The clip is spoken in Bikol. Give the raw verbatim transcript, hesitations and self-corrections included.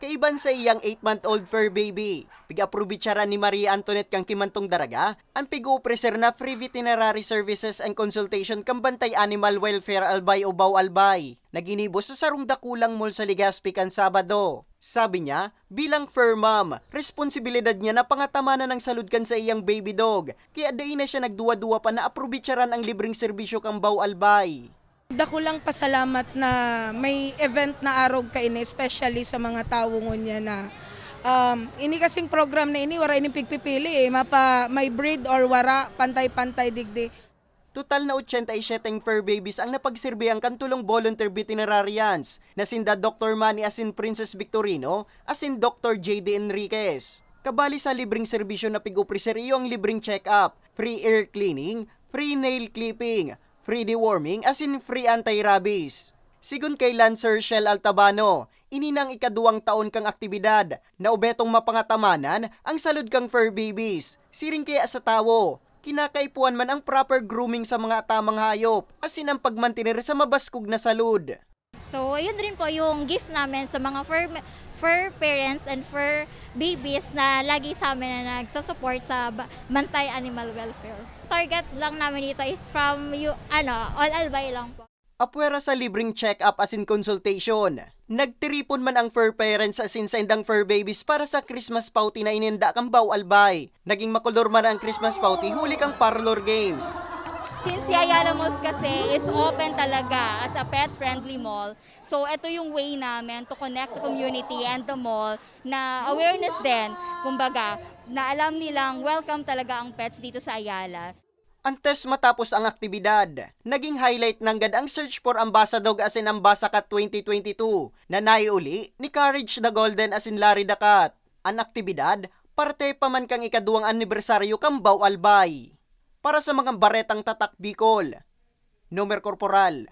Kaiban sa iyang eight-month-old fur baby, pig-aprobitsaran ni Maria Antoinette kan Kimantong Daraga an pig-oopreser na free veterinary services and consultation kan Bantay Animal Welfare Albay o BAW Albay, na ginibo sa sarong dakulang mall sa Legazpi kan Sabado. Sabi niya, bilang fur mom, responsibilidad niya na pangatamanan ang salud kan saiyang baby dog, kaya dai na siya nagduwa-duwa pa na aprobitsaran ang libreng serbisyo kan BAW Albay. Dakulang pasalamat na may event na arog kaini, especially sa mga tawo ngunyan na, um, ini kasing program na ini, wara ining pigpipili eh, mapa, may breed or wara, pantay-pantay digdi. Total na ochenta y siyete fur babies ang napagserbihan kan tulong volunteer veterinarians na sinda Doktor Manny asin Princess Victorino asin Doktor J D Enriquez. Kabali sa libreng serbisyo na pig-opreser iyo ang libreng check-up, free ear cleaning, free nail clipping, free deworming asin free anti-rabies. Sigon kay Lance Herschel Altabano, ini na ang ikaduwang taon kang aktibidad na obhetong mapangatamanan ang salud kan fur babies. Siring kaya sa tawo, kinakaipuhan man ang proper grooming sa mga atamang hayop asin ang pagmantener sa mabaskog na salud. So, yun rin po yung gift namin sa mga fur, fur parents and fur babies na lagi sa amin na nagsusupport sa Bantay Animal Welfare. Target lang namin dito is from you, ano, all Albay lang po. Apwera sa libreng check-up asin consultation, nagtiripon man ang fur parents asin saindang fur babies para sa Christmas pouty na ininda kan BAW Albay. Naging makolor man ang Christmas pouty huli kan parlor games. Since Ayala Malls kasi is open talaga as a pet-friendly mall, so ito yung way namin to connect the community and the mall na awareness din, kumbaga, na alam nilang welcome talaga ang pets dito sa Ayala. Antes matapos ang aktibidad, naging highlight nanggad ang Search for Ambasa Dog asin Ambasa Cat twenty twenty-two na naiuli ni Courage the Golden asin Larry the Cat. An aktibidad, parte pa man kan ikaduwang anibersaryo kan BAW Albay. Para sa mga baretang Tatak Bicol, Nomer Corporal.